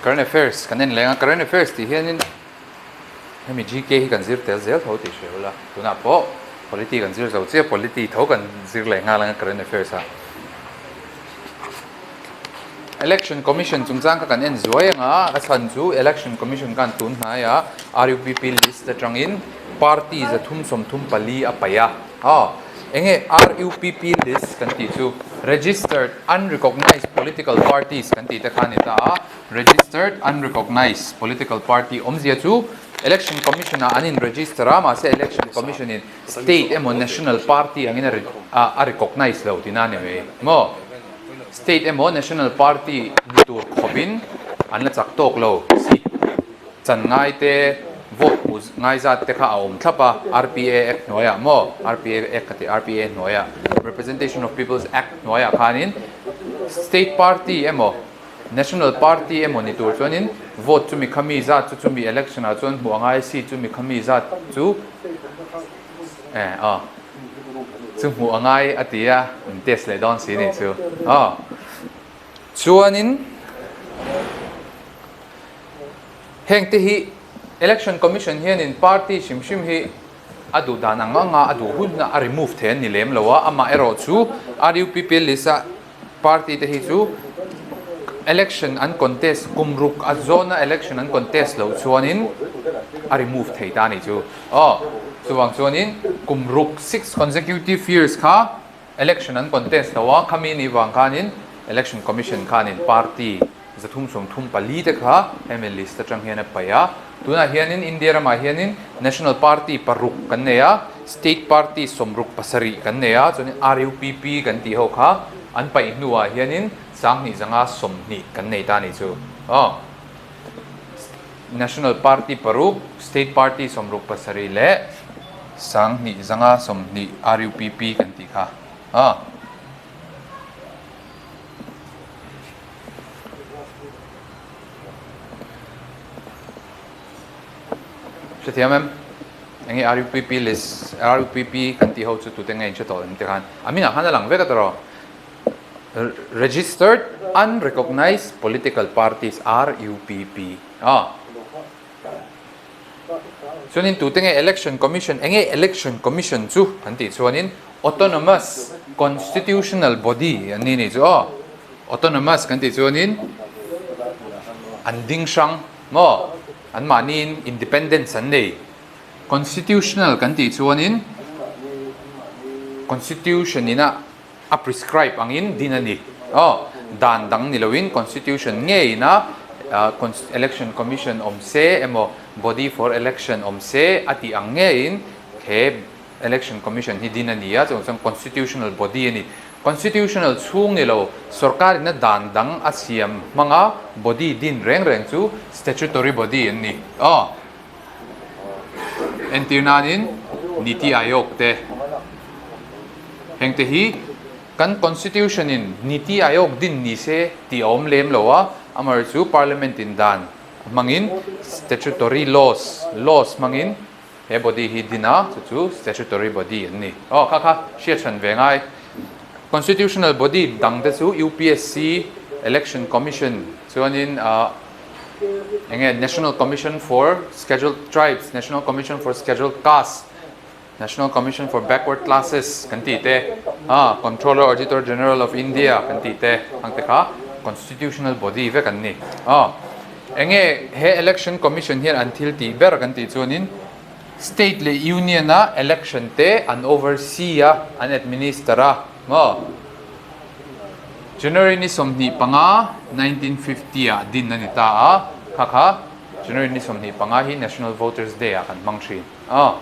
Current Affairs kan en leng a, Current Affairs tih hianin hemi GK hi kan zir tel zel tho tih hria ula, tunah pawh Polity kan zir zo chiah, Polity tho kan zir leh nghal anga Current Affairs ah. Election Commission chungchang kha kan en zuai anga, a chhan chu Election Commission khan tun hnaiah RUPP list atangin party 334 a paih a. Aw, enge RUPP list kan tih chu Registered Unrecognised Political Parties kan tih te kha a ni ta a, Registered Unrecognised Political Party awmzia chu Election Commission ah an in register a, mahse Election Commission in State emaw National Party angin a recognise lo tihna a ni mai maw? State emaw National Party ni tur khawpin an la chak tawk lo. Seat chan ngai te, vote hmu ngai zat te kha a awm thlap a, RPA Act hnuaiah maw? RPA Act ka ti, RPA hnuaiah, Representation of People's Act hnuaiah khanin State Party emaw National Party emaw ni tur chuanin vote chumi khami zat chu chumi election ah chuan hmuh a ngai seat chumi khami zat chu eh aw chu hmuh a ngai a ti a in test leh dawn si ni chu aw chuanin heng te hi Election Commission hianin party hrim hrim hi a duh dan ang anga a duh hun a remove thei an ni lem lo a amaherawh chu RUPP list a Party te hi chu election an contest kum ruk a zawna election an contest loh chuanin a remove thei ta a nih chu. Aw, chuvang chuanin kum ruk six consecutive years kha election an contest lo a, khami nih vang khanin election commission khanin party 334 te kha hemi list atang hian a paih a. Tunah hianin India ramah hianin National Party paruk kan nei a, State Party 67 kan nei a, chuanin RUPP kan tih ho kha an paih hnuah hianin 2120 kan nei ta a nih chu. Aw, National Party paruk, State Party 67 leh 2120 RUPP kan tih kha. Aw. Hrethiam em? Enge RUPP list, RUPP kan tih ho chu tute nge in hre tawh em te khan a minah khan a lang vek a tawrh aw. Registered Unrecognised Political Parties, RUPP, a. Chuanin tute nge Election Commission, enge Election Commission chu kan tih chuanin Autonomous Constitutional Body an ni nih chu aw. Autonomous kan tih chuanin an ding hrang maw? Anmahniin independence an nei. Constitutional kan tih chuanin Constitution ina a prescribe angin din a ni. Aw, dan dang ni loin Constitution ngeina Election Commission awm se emaw Body for Election awm se a tih ang ngeiin he Election Commission hi din a ni a, chuvang chuan Constitutional Body a ni. Constitutional chhung ni lo, sorkarina dan dang a siam hmanga body din reng reng chu Statutory Body an ni. Aw, entir nanin Niti Aayog te, hengte hi kan Constitution in Niti Aayog din ni se tih a awm lem lo a, amaherawhchu chu Parliament in dan hmangin Statutory Laws, laws hmangin He body hi din a, chu chu statutory body an ni. Aw, kha kha hriat hran ve ngai. Constitutional body dang te chu UPSC, Election Commission, chuanin ah eng nge National Commission for Scheduled Tribes, National Commission for Scheduled Castes, National Commission for Backward Classes kan tih te, ah Controller Auditor General of India kan tih te ang te kha constitutional body vek an ni. Aw. Enge he Election Commission hian an thil tih ber kan tih chuanin State leh Union a election te an oversee a, an administer a maw? January ni 25, 1950 ah din a ni ta a, kha kha January ni 25 hi National Voters Day ah kan hmang thin a.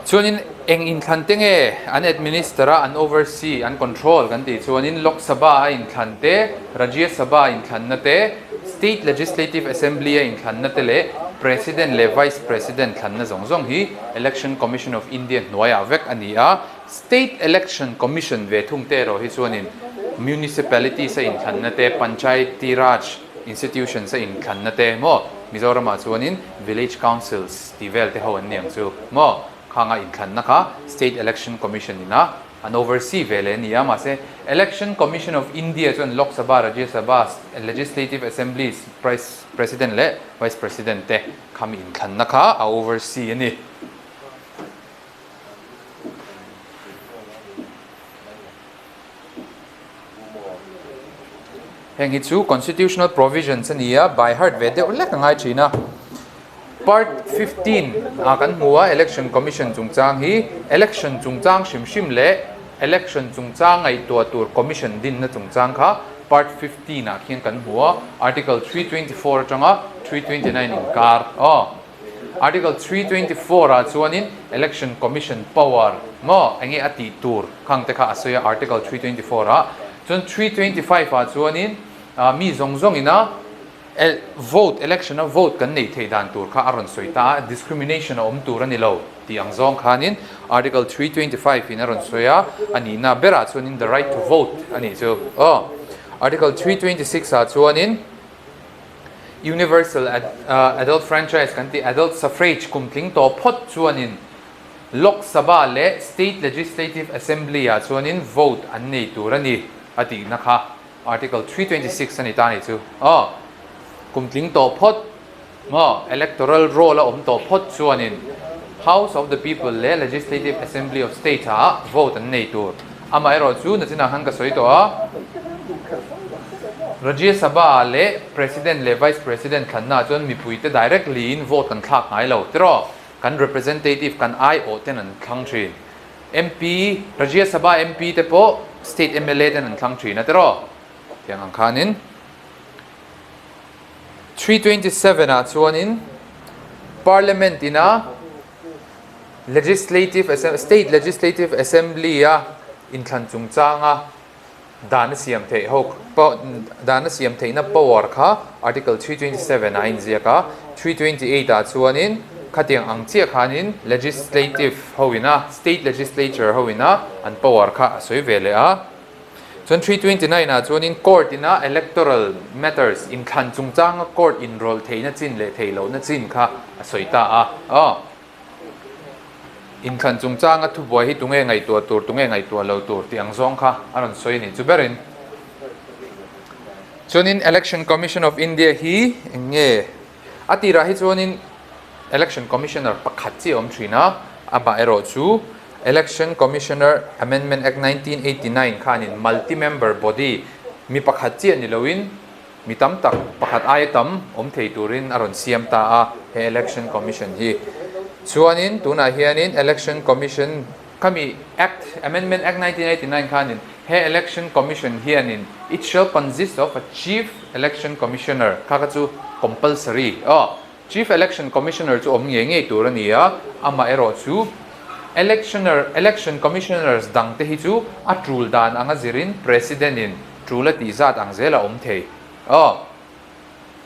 Chuanin eng inthlan te nge an administer a, an oversee, an control kan tih chuanin Lok Sabha a inthlan te, Rajya Sabha inthlanna te, State Legislative Assembly a inthlanna te leh President leh Vice President thlanna zawng zawng hi Election Commission of India hnuaiah vek a ni a. State Election Commission ve thung te erawh hi chuanin Municipalities a inthlanna te, Panchayati Raj Institutions a inthlanna te maw Mizoramah chuanin Village Councils tih vel te ho an ni ang chu maw? Khanga inthlanna kha State Election Commission in a An oversee ve leh a ni a, mahse Election Commission of India chuan Lok Sabha, Rajya Sabha, Legislative Assemblies President leh Vice President te khami inthlanna kha a oversee a ni. Heng hi chu Constitutional Provisions a ni a, by heart ve deuh lek a ngai thin a. Part 15 ah kan hmu a, Election Commission chungchang hi Election chungchang hrim hrim leh Election chungchang ngaihtuah tur Commission dinna chungchang kha Part 15 ah khian kan hmu a, Article 324 atanga 329 inkar aw. Article 324 ah chuanin Election Commission power maw enge a tih tur khang te kha a sawi a Article 324 ah. Chuan 325 ah chuanin mi zawng zawng ina vote election a vote kan neih theih dan tur kha a rawn sawi ta a, discrimination a awm tur a ni lo tih ang zawng khanin Article 325 in a rawn sawi a, a nihna berah chuanin the right to vote a nih chu aw. Article 326 ah chuanin Universal Adult Franchise kan tih Adult Suffrage kum tling tawh phawt chuanin Lok Sabha leh State Legislative Assembly ah chuanin vote an nei tur a ni a tihna kha Article 326 a ni ta a nih chu. Aw, kum tling tawh phawt maw Electoral Roll a awm tawh phawt chuanin House of the People leh Legislative Assembly of State ah vote an nei tur. Amaherawhchu nachinah khan ka sawi tawh a. Rajya Sabha leh President leh Vice President thlanna ah chuan mipuite directly in vote kan thlak ngai lo tiraw? Kan representative kan aiawh ten an thlang thin. MP, Rajya Sabha MP te pawh state mla ten an thlang thin a tiraw? Tiang ang khanin 327 ah chuanin Parliament ina Legislative State Legislative Assembly a inthlan chungchanga Dan a siam theih ho dan a siam theihna power kha Article 327 ah a inziak a, 328 ah chuanin khatiang ang chiah khanin Legislative ho ina State Legislature ho ina an power kha a sawi ve leh a. Chuan 329 ah chuanin Court ina Electoral matters inthlan chungchanga Court inrawlh theihna chin leh theih lohna chin kha a sawi ta a. Aw. Inthlan chungchanga thubuai hi tunge ngaihtuah tur, tunge ngaihtuah lo tur tih ang zawng kha a rawn sawi a nih chu berin. Chuanin Election Commission of India hi eng nge? A tirah hi chuanin Election Commissioner pakhat chiah a awm thin a, amah erawh chu Election Commissioner Amendment Act 1989 khanin multi-member body mi pakhat chiah ni loin Mi tam tak, pakhat aia tam awm thei turin a rawn siam ta a he Election Commission hi. Chuanin tunah hianin Election Commission khami Act, Amendment Act 1989 khanin he Election Commission hianin it shall consist of a Chief Election Commissioner kha kha chu compulsory aw Chief Election Commissioner chu awm ngei ngei tur a ni a, amaherawh chu Electioner Election Commissioners dangte hi chu a tul dan anga zirin President in Tul a tih zat ang zel a awm thei. Aw.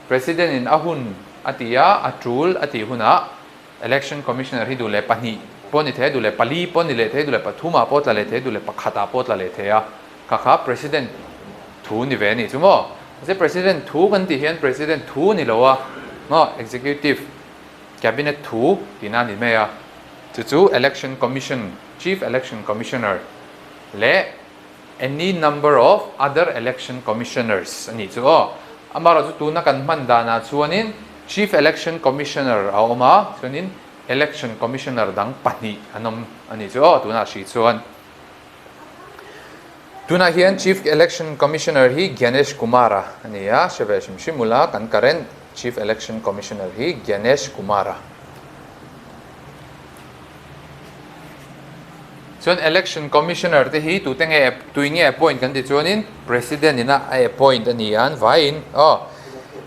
President in a hun a ti a, a tul a tih hunah Election Commissioner hi duh leh pahnih pawh ni thei a, duh leh pali pawh ni leh thei, duh leh pathumah pawh tla leh thei, duh leh pakhatah pawh tla leh thei a. Kha kha President thu ni ve a nih chu maw? Mahse President thu kan tih hian President thu ni lo a maw? Executive Cabinet thu tihna a ni mai a. Chu chu Election Commission, Chief Election Commissioner leh Any number of other election commissioners a nih chu aw. Amaherawhchu tuna kan hman danah chuanin Chief Election Commissioner a awm a, chuanin Election Commissioner dang pahnih an awm a nih chu aw tunah hrih chuan. Tunah hian Chief Election Commissioner hi Gyanesh Kumar-a a ni a, hre ve hrim hrim ula kan current Chief Election Commissioner hi Gyanesh Kumar-a. Chuan Election Commissioner te hi tute nge tui nge appoint kan tih chuanin President ina a appoint a ni a an vaiin aw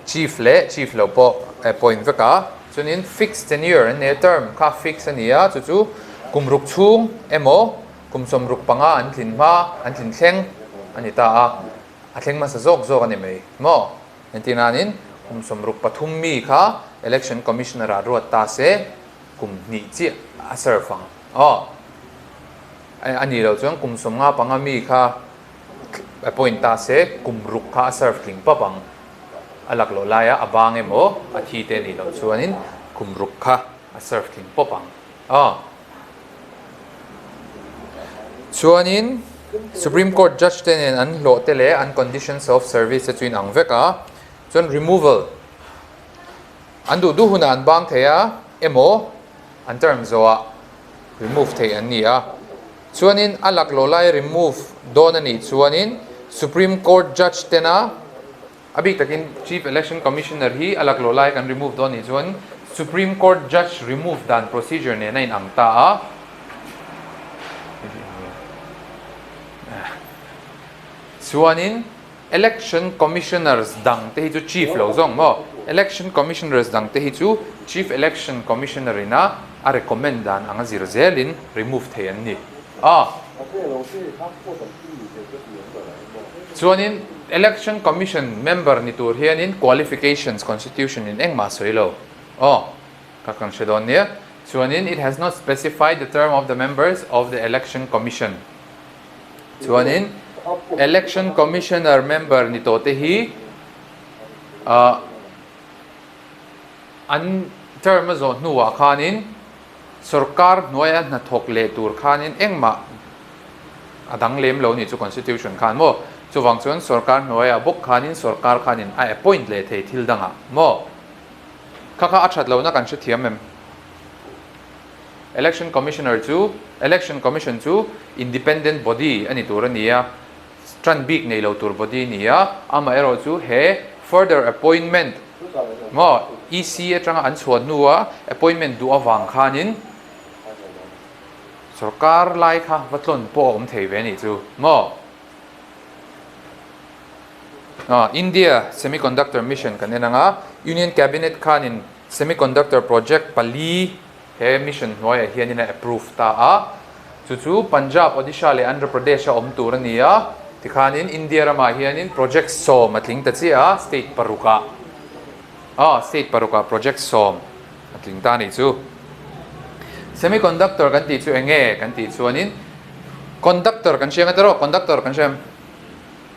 Chief leh Chief lo pawh a appoint vek a chuanin fixed tenure an nei a term kha fix a ni a chu chu kum ruk chhung emaw kum sawmruk panga an tlin hma an tlin thleng a ni ta a a thleng hmasa zawk zawk a ni mai maw engtin nanin kum sawmruk pathum mi kha Election Commissioner ah ruat ta se kum hnih chiah a serve ang aw a nih loh chuan kum sawmnga panga mi kha appoint ta se kum ruk kha a serve tling pap ang a lak loh laia a bang emaw a thi te nih loh chuanin kum ruk kha a serve tling pawp ang aw. Chuanin Supreme Court Judge te nen an hlawh te leh an conditions of service te chu inang vek a, chuan removal an duh duh hunah an bang thei a emaw an term zawhah remove theih an ni a. Chuanin a laklawh lai remove dawn a nih chuanin Supreme Court Judge tena A bik takin Chief Election Commissioner hi a laklawh lai kan remove dawn nih chuan Supreme Court Judge remove dan procedure nen a inang ta a. Chuanin Election Commissioners dang te hi chu Chief lo zawng maw? Election Commissioners dang te hi chu Chief Election Commissioner ina a recommend dan anga zir zelin remove thei an ni a. Chuanin Election Commission member ni tur hianin qualifications Constitution in engmah a sawi lo. Aw, ka kan hre dawn nia. Chuanin it has not specified the term of the members of the Election Commission. Chuanin Election Commissioner member ni tawh te hi ah an term a zawh hnuah khanin Sorkar hnuaia hnathawk leh tur khanin engmah a dang lem lo nih chu Constitution khan maw? Chuvang chuan sorkar hnuaiah bawk khanin sorkar khanin a appoint leh thei thil dangah maw? Kha kha a that lohna kan hrethiam em? Election Commissioner chu Election Commission chu independent body a ni tur a ni a, tan bik nei lo tur body a ni a, amaherawh chu he further appointment maw EC atanga an chhuah hnua appointment duh avang khanin sorkar lai kha va tlawn pawh a awm thei ve a nih chu maw. India Semiconductor Mission kan en ang a, Union Cabinet khanin Semiconductor Project pali He mission hnuaiah hianin a approve ta a, chu chu Punjab, Odisha leh Andhra Pradesh a awm tur a ni a, tikhanin India ramah hianin project sawm a tling ta chiah a, state parukah aw state parukah project sawm a tling ta a nih chu. Semiconductor kan tih chu eng nge kan tih chuanin conductor kan hria nga tiraw conductor kan hria em?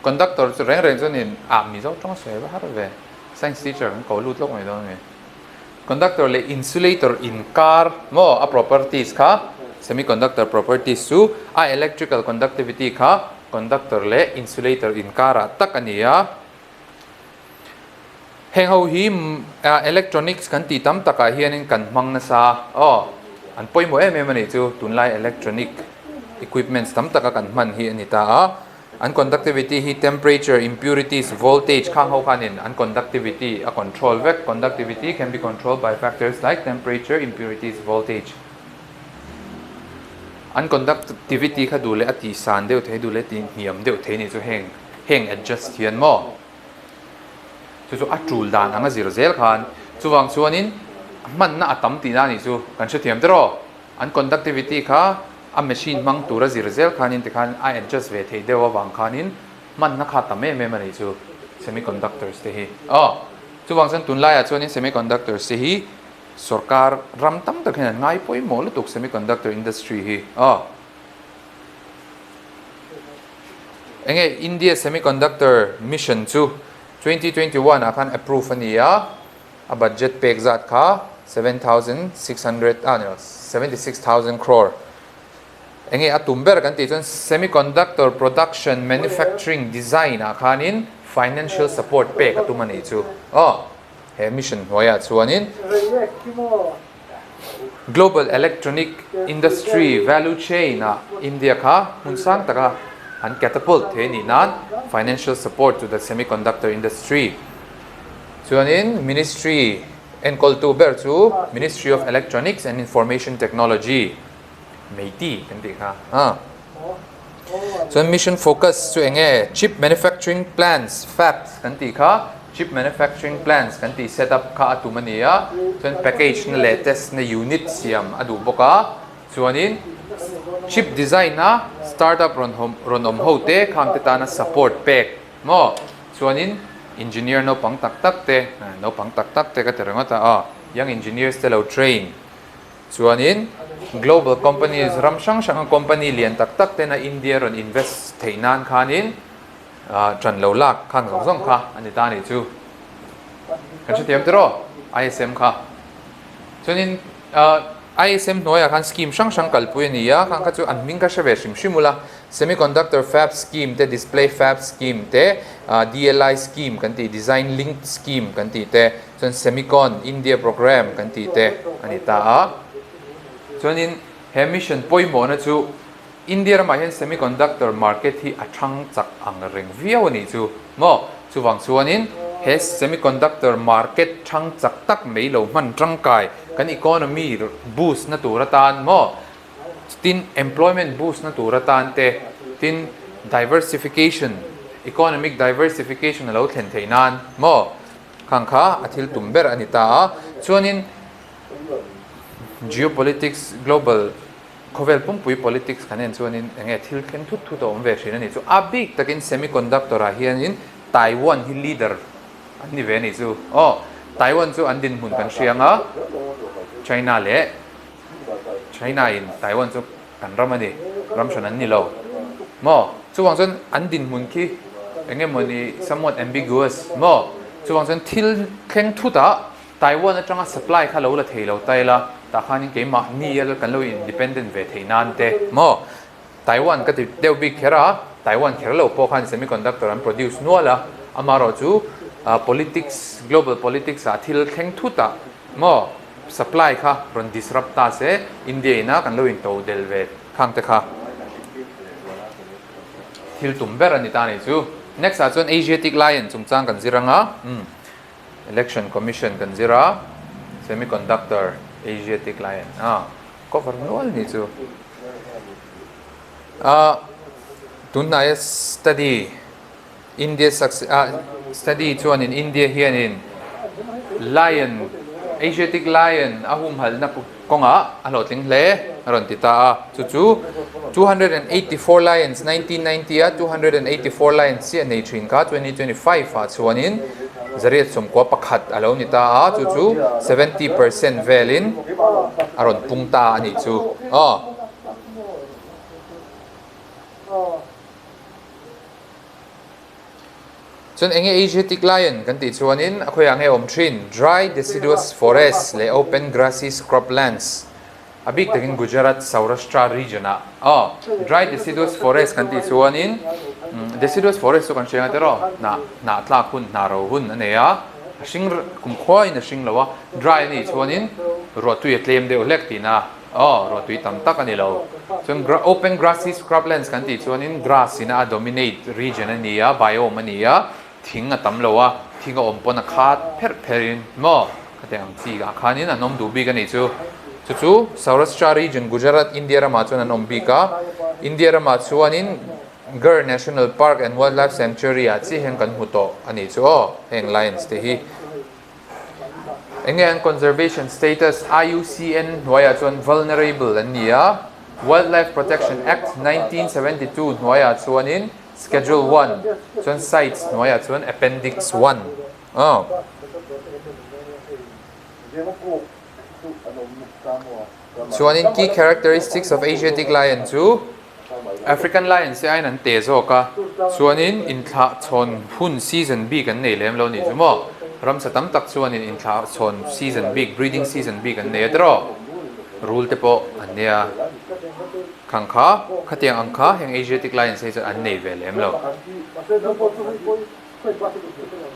Conductor chu reng reng chuanin ah Mizo tawng a sawi va har ve, science teacher kan ko lut lawk mai dawn a mi. Conductor leh insulator inkar maw a properties kha semiconductor properties chu a electrical conductivity kha conductor leh insulator inkarah tak a ni a. Heng ho hi electronics kan tih tam takah hianin kan hmang nasa aw an pawimawh em em a nih chu tunlai electronic equipments tam taka kan hman hi a ni ta a. An conductivity hi temperature, impurities, voltage khang ho khanin an conductivity a control vek. Conductivity can be controlled by factors like temperature, impurities, voltage. An conductivity kha duh leh a tih san deuh thei, duh leh a tih hniam deuh thei nih chu heng heng adjust hian maw? Chu chu a tul dan anga zir zel khan chuvang chuanin hmanna a tam tihna nih chu kan hrethiam tiraw? An conductivity kha a machine hmang tura zir zel khanin tikhan a adjust ve theih deuh avang khanin hmanna kha tam em em a nih chu semiconductors te hi. Aw, chuvang chuan tunlaiah chuanin semiconductors te hi sorkar ram tam tak hian an ngai pawimawh lutuk semiconductor industry hi. Aw, enge India semiconductor mission chu 2021 ah khan approve a ni a. A budget pek zat kha 7,600 a ni lo, 76,000 crore. Enge a tum ber kan tih chuan semiconductor production, manufacturing, design ah khanin financial support pek a tum a nih chu. Aw, he mission hnuaiah chuanin Global electronic industry value chain ah India kha hmun sang taka an catapult thei a nih nan financial support to the semiconductor industry. Chuanin Ministry enkawltu ber chu Ministry of Electronics and Information Technology, MEITI kan tih kha a. Chuan mission focus chu eng nge? Chip manufacturing plants, fabs kan tih kha chip manufacturing plants kan tih set up kha a tum a ni a. Chuan package na leh test na unit siam a duh bawk a. Chuanin chip design a startup rawn rawn awm ho te khang te tana support pek maw? Chuanin engineer naupang tak tak te, naupang tak tak te ka ti ringawt a aw, young engineers te lo train. Chuanin global companies ram hrang hranga company lian tak tak tena India rawn invest theih nan khanin ṭan lo lak khang zawng zawng kha a ni ta a nih chu. Kan hrethiam tiraw ISM kha. Chuanin. ISM hnuaiah khan scheme hrang hrang kalpui a ni a, khang kha chu an hming kha hre ve hrim hrim ula, Semiconductor Fab Scheme te, Display Fab Scheme te, DLI Scheme kan tih, Design Linked Scheme kan tih te, chuan Semicon India Programme kan tih te a ni ta a. Chuanin he mission pawimawhna chu India ramah hian semiconductor market hi a thang chak ang reng viau a nih chu maw? Chuvang chuanin he semiconductor market thang chak tak mai lo hman tangkai kan economy boost na tur atan maw? Tin employment boost na tur atan te, tin diversification, economic diversification a lo thlen theih nan maw? Khang kha a thil tum ber a ni ta a. Chuanin geopolitics global Khawvel pumpui politics kan en chuanin enge thil thleng thut thut a awm ve thin a nih chu. A bik takin semiconductor ah hianin Taiwan hi leader an ni ve a nih chu. Aw, Taiwan chu an dinhmun kan hria anga China leh China in Taiwan chu kan ram a ni, ram hran an ni lo maw? Chuvang chuan an dinhmun khi enge mawni somewhat ambiguous maw? Chuvang chuan thil thleng thut ah Taiwan atanga supply kha lo la thei lo ta ila, tah khanin keimah ni a kan lo independent ve theih nan te maw? Taiwan ka ti deuh bik kher a, Taiwan kher lo pawh khan semiconductor an produce nual a, amaherawh chu politics, global politics ah thil thleng thut ah maw supply kha rawn disrupt ta se India ina kan lo into del ve khang te kha thil tum ber a ni ta a nih chu. Next ah chuan Asiatic Lion chungchang kan zir anga, umm. Election Commission kan zir a, Semiconductor Asiatic Lion a cover nual ni chu. A tunhnaia study India success a study chuanin India hianin Lion Asiatic Lion a humhalna kawngah a hlawhtling hle a rawn ti ta a, chu chu 284 Lions 1990 a 284 Lions chiah nei thin kha 2025 ah chuanin zariat sawmkua pakhat a lo ni ta a, chu chu 70% velin a rawn pung ta a nih chu aw. Chuan enge Asiatic lion kan tih chuanin a khawiah nge awm thin? Dry deciduous forest leh open grassy scrublands, a bik takin Gujarat, Saurashtra region ah. Aw, dry deciduous forest kan tih chuanin deciduous forest chu kan hria nga tiraw? Hnah, hnah tlak hun, hnah ro hun a nei a, a hring kumkhua in a hring lo a, dry a nih chuanin ruahtui a tlem deuh hlek tihna. Aw, ruahtui tam tak a ni lo. Chuan open grassy scrublands kan tih chuanin grass ina a dominate region a ni a, biome a ni a, thing a tam lo a, thing a awm pawn a khat pherh pherhin maw khatiang ang chi ah khanin an awm duh bik a nih chu. Chu chu Saurashtra region Gujarat, India ramah chuan an awm bik a, India ramah chuanin Gir National Park and Wildlife Sanctuary ah chiah hian kan hmu tawh a nih chu aw, heng lions te hi. Enge an conservation status? IUCN hnuaiah chuan vulnerable an ni a, Wildlife Protection Act 1972 hnuaiah chuanin Schedule One, chuan CITES hnuaiah chuan Appendix One. Aw. Chuanin key characteristics of Asiatic lion chu African lion se aiin an te zawk a, chuanin inthlah chhawn hun season bik an nei lem lo nih chu maw? Ramsa tam tak chuanin inthlah chhawn season bik, breeding season bik an nei a tiraw? Rul te pawh an nia khang kha, khatiang ang kha heng Asiatic lion se hi chuan an nei ve lem lo.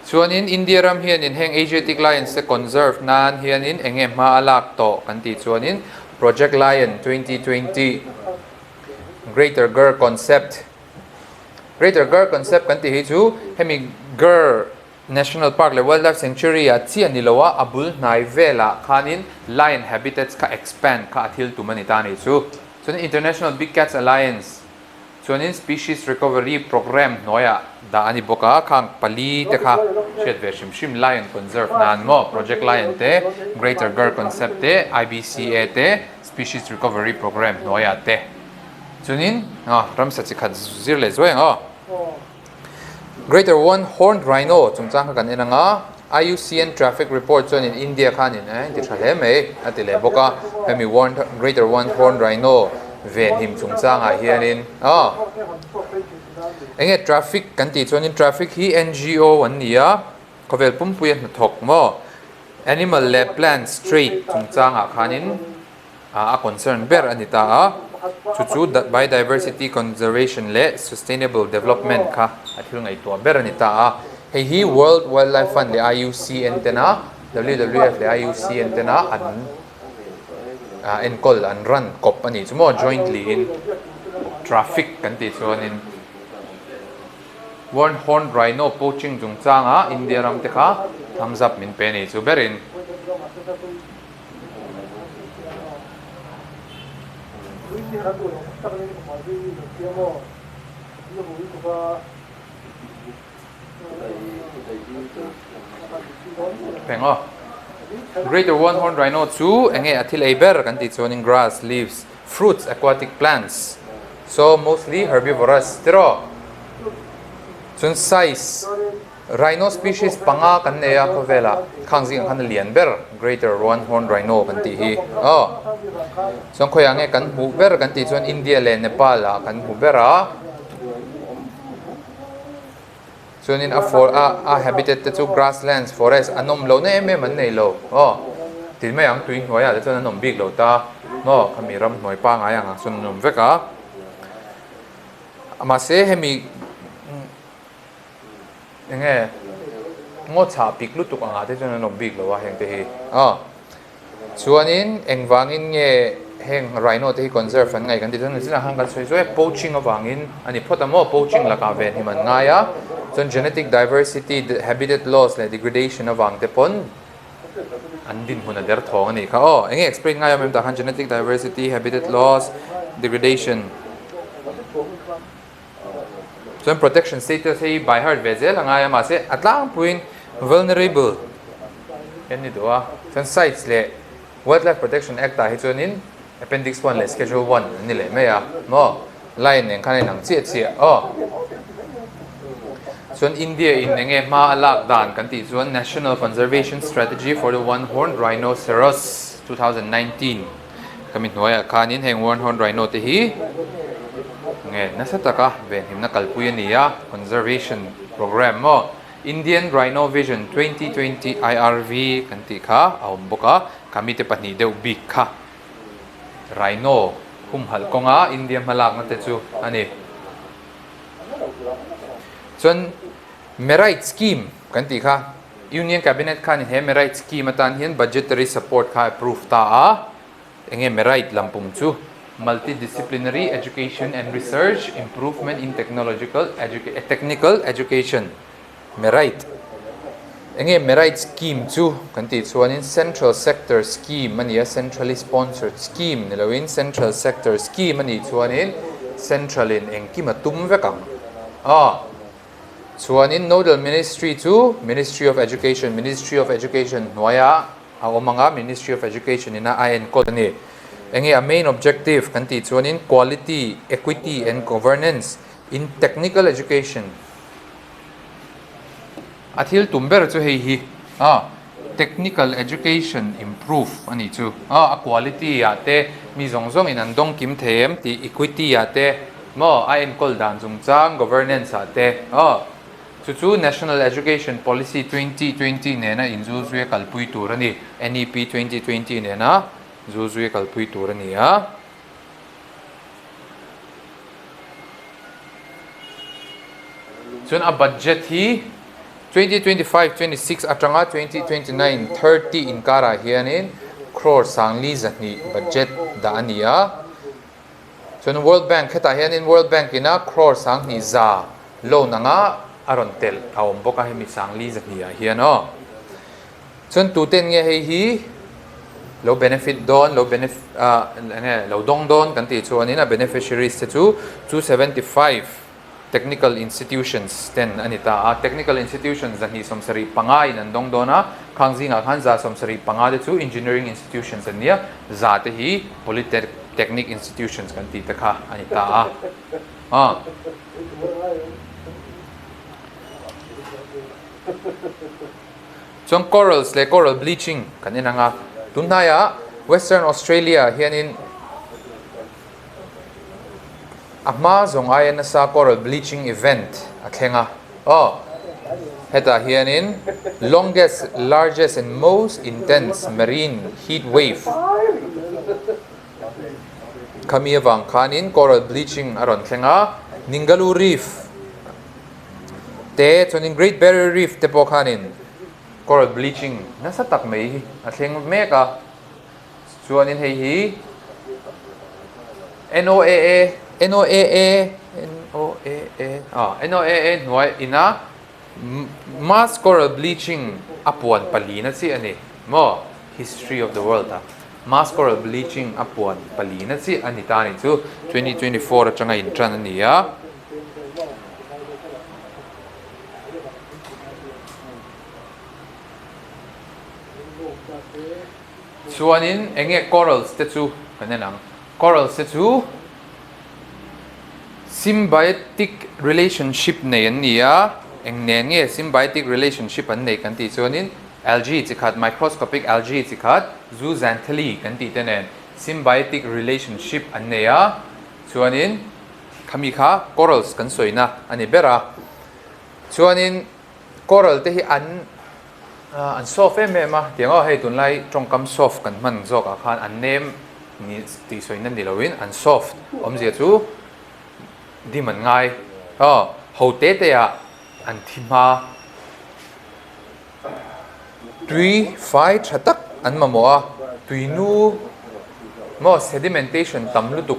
Chuanin India ram hianin heng Asiatic lions te conserve nan hianin eng nge hma a lak tawh kan tih chuanin Project Lion 2020 Greater Gir Concept Greater Gir Concept kan tih hi chu hemi Gir National Park leh Wildlife Sanctuary ah chiah ni lo a, a bul hnai velah khanin lion habitats kha expand kha a thil tum a ni ta a nih chu. Chuanin International Big Cats Alliance Chuanin Species Recovery Programme hnuaiah dah a ni bawk a, khang pali te kha hriat ve hrim hrim Lion Conserve nan maw, Project Lion te, Greater Gir Concept te, IBCA te, Species Recovery Programme hnuaiah te. Chuanin ramsa chi khat zir leh zuai ang aw. Greater One Horned Rhino chungchang kha kan en ang a, IUCN Traffic Report chuanin India khanin eh ti tha hle mai a ti leh bawk a, hemi One Greater One Horned Rhino venhim chungchangah hianin aw enge traffic kan tih chuanin traffic hi NGO an ni a, khawvel pumpuia hnathawk maw animal leh plants trade chungchangah khanin. A concern ber a ni ta a, chu chu biodiversity conservation leh sustainable development kha a thil ngaihtuah ber a ni ta a. Hei hi World Wildlife Fund leh IUCN tena, WWF leh IUCN tena an enkawl, an run kawp a nih chu maw, jointly in traffic kan tih chuanin One horned rhino poaching chungchanga India ram te kha thumbs up min pe a nih chu berin. Peng aw. Greater one horned rhino chu enge a thil ei ber kan tih chuanin grass, leaves, fruits, aquatic plants. So mostly herbivorous tiraw. Chuan size. Rhino species panga kan nei a khawvelah khang zingah khan a lian ber Greater One Horn Rhino kan tih hi aw. Chuan khawiah nge kan hmuh ber kan tih chuan India leh Nepal ah kan hmu ber a. Chuanin a for a a habitat te chu grasslands forest an awm lohna em em an nei lo aw. Tin mai ang tui hnuaiah te chuan an awm bik lo ta maw khami ramhnuai pangngai angah chuan an awm vek a. Mahse hemi. Enge ngaw chhah pik lutuk angah te chuan an awm bik lo a heng te hi aw. Chuanin engvangin nge heng rhino te hi conserve an ngaih kan tih chuan zinah khan kan sawi zuai a poaching avangin a ni phawt a maw poaching lakah venhim an ngai a chuan genetic diversity habitat loss leh degradation avang te pawn an dinhmun a der thawng a nih kha aw. Enge explain ngai awm em tah khan genetic diversity habitat loss degradation. Chuan protection status hei by heart ve zel a ngai a mahse a tlangpuiin vulnerable hian ni duh a chuan sites leh Wildlife Protection Act ah hi chuanin Appendix one leh Schedule one an ni leh mai a maw line nen khan a inang chiah chiah aw. Chuan India in enge hma a lak dan kan tih chuan National Conservation Strategy for the One Horned Rhinoceros 2019 Kami hnuaiah khanin heng One Horned Rhino te hi nge nasa taka venhimna kalpui a ni a, conservation programme maw Indian Rhino Vision 2020 IRV kan tih kha a awm bawk a, kami te pahnih deuh bik kha Rhino humhalh kawnga India hmalakna te chu a ni. Chuan Merit Scheme kan tih kha Union Cabinet khanin he Merit Scheme atan hian budgetary support kha approve ta a, enge Merit lampum chu Multidisciplinary Education and Research Improvement in Technological Technical Education, Merit. Enge Merit Scheme chu kan tih chuanin Central Sector Scheme a ni a, Centrally Sponsored Scheme ni loin Central Sector Scheme a nih chuanin Central in engkim a tum vek ang a. Chuanin Nodal Ministry chu Ministry of Education, Ministry of Education hnuaiah a awm ang a, Ministry of Education ina a enkawl a ni. Enge a main objective kan tih chuanin Quality, Equity and Governance in Technical Education. A thil tum ber chu hei hi a, Technical Education improve a nih chu a, a quality ah te mi zawng zawngin an dawng kim thei em tih equity ah te maw a enkawl dan chungchang governance ah te aw chu chu National Education Policy 2020 nena inzulzui a kalpui tur a ni, NEP 2020 nena zulzui a kalpui tur a ni a. Chuan a budget hi 2025 26 atanga 2029 30 inkarah hianin crore sangli zahnih budget dah a ni a. Chuan World Bank hetah hianin World Bank ina crore sanghnih za loan anga a rawn telh a awm bawk a hemi sangli zahnih ah hian aw. Chuan tuten nge hei hi lo benefit dawn, lo benef ah enge lo dawng dawn kan tih chuanin a beneficiaries te chu 275 technical institutions ten a ni ta a. Technical institutions 275 in an dawng dawn a, khang zingah khan 175 te chu engineering institutions an nia, za te hi polytechnic institutions kan tih te kha a ni ta a. Ah. Chuan corals leh coral bleaching kan en ang a, tunhnaiah Western Australia hianin a hma zawng aia nasa coral bleaching event a thleng a. Aw, hetah hianin longest, largest and most intense marine heat wave. Khami avang khanin coral bleaching a rawn thleng a, Ningaloo Reef te chuanin Great Barrier Reef te pawh khanin coral bleaching nasa tak mai hi a thleng mek a. Chuanin hei hi NOAA NOAA NOAA ah NOAA hnuai ina Mass coral bleaching a puan palina chiah a ni maw? History of the world a mass coral bleaching a puan palina chiah a ni ta a ni chu 2024 atanga intan a ni a. Chuanin eng nge corals te chu kan en ang. Corals te chu symbiotic relationship nei an ni a, eng nen nge symbiotic relationship an nei kan tih chuanin algae chi khat, microscopic algae chi khat, zooxanthellae kan tih te nen symbiotic relationship an nei a, chuanin khami kha corals kan sawina a ni ber a. Chuanin coral te hi an an soft em em a, tiang aw hei tunlai tawngkam soft kan hman zawk ah khan an nem ni tih sawina ni loin an soft awmzia chu dim an ngai aw ho te te ah an thi hma tui fai tha tak an mamawh a tui nu maw sedimentation tam lutuk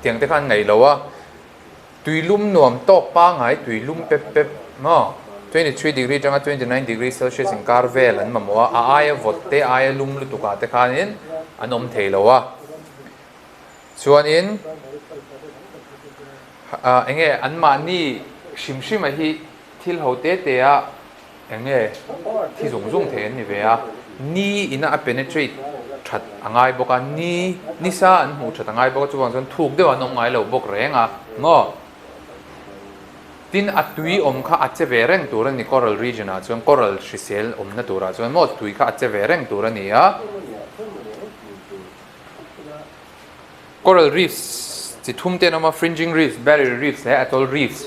tiang te kha an ngaih lo a. Tuilum nuam tawk pangai tuilum pep pep maw? 23 degree atanga 29 degree celsius inkar vel an mamawh a, a aia vawt te aia lum lutuk ah te khanin an awm thei lo a. Chuanin eng nge anmahni hrim hrim a hi thil ho te te a Eng nge thi zung zung thei an ni ve a, ni ina a penetrate that a ngai bawk a, ni nisa an hmuh that a ngai bawk a, chuvang chuan thuk deuh an awm ngai lo bawk reng a maw? Tin, a tui awm kha a che ve reng tur a ni coral region ah chuan, coral hrisel awmna turah chuan maw tui kha a che ve reng tur a ni a. Coral reefs chi thum te an awm a, fringing reefs, barrier reefs leh atoll reefs.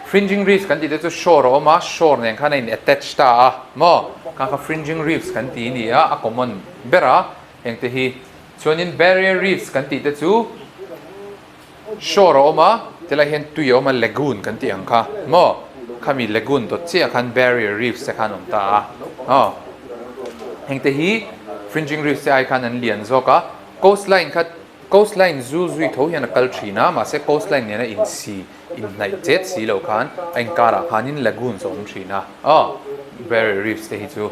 Fringing reefs kan tih te chu shore a awm a, shore nen khan a in attach ta a maw? Kha kha fringing reefs kan ti a ni a, a common ber a heng te hi. Chuanin barrier reefs kan tih te chu shore a awm a, tilai hian tui a awm a, lagoon kan tih ang kha maw? Khami lagoon dawt chiah khan barrier reefs te khan a awm ta a aw. Heng te hi fringing reefs te ai khan an lian zawk a. Coastline kha coastline zu zui tho hian a kal thin a, mahse coastline nena insi inhnaih chet si lo khan a inkarah khanin lagoons a awm thin a, aw barrier reefs te hi chu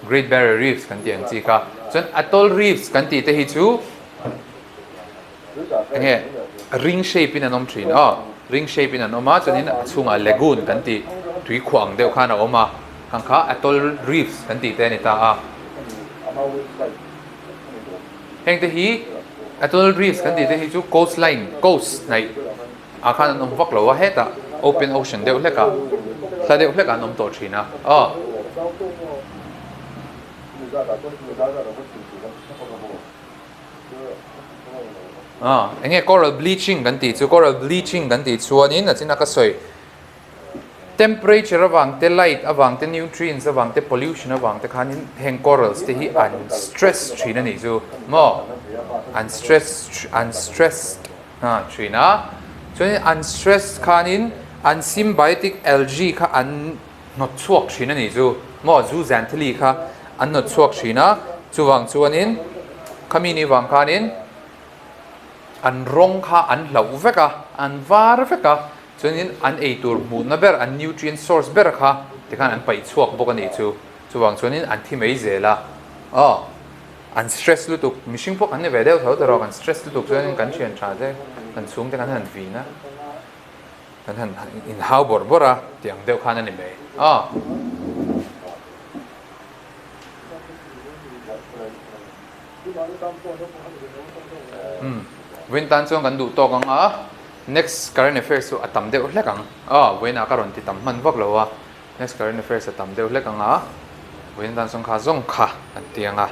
Great Barrier Reefs kan tih ang chi kha. Chuan atoll reefs kan tih te hi chu enge ring shape in an awm thin aw, ring shape in an awm a chuanin a chhungah lagoon kan tih tui khuah ang deuh khan a awm a, khang kha atoll reefs kan tih te a ni ta a. Heng te hi atoll reefs kan tih te hi chu coast line, coast hnaih ah khan an awm vak lo a, hetah open ocean deuh hlek ah, hla deuh hlek ah an awm tawh thin a, aw. Aw, enge coral bleaching kan tih chu, coral bleaching kan tih chuanin a chin a ka sawi. Temperature avang te, light avang te, nutrients avang te, pollution avang te khanin heng corals te hi an stress thin a nih chu maw? An stress an stressed ha thin a, chuanin an stress khanin an symbiotic algae kha an hnawt chhuak thin a nih chu maw? Zooxanthellae kha an hnawt chhuak thin a, chuvang chuanin khami ni vang khanin an rawng kha an hlauh vek a, an var vek a. Chuanin an ei tur hmuhna ber, an nutrient source ber kha tikhan an paih chhuak bawk a nih chu. Chuvang chuanin an thi mai zel a. Aw, an stress lutuk, mihring pawh kan ni ve deuh tho ta rawh, kan stress lutuk chuanin kan thian tha te, kan chhungte kan han vin a, kan han inhau bawrh bawrh a tih ang deuh khan a ni mai. Aw. Umm, vawiin tan chuan kan duh tawk ang a. Next current affairs chu a tam deuh hlek ang. Aw, vawiinah ka rawn ti tam hman vak lo a. Next current affairs a tam deuh hlek ang a, vawiin tan chuan kha zawng kha an ti ang a.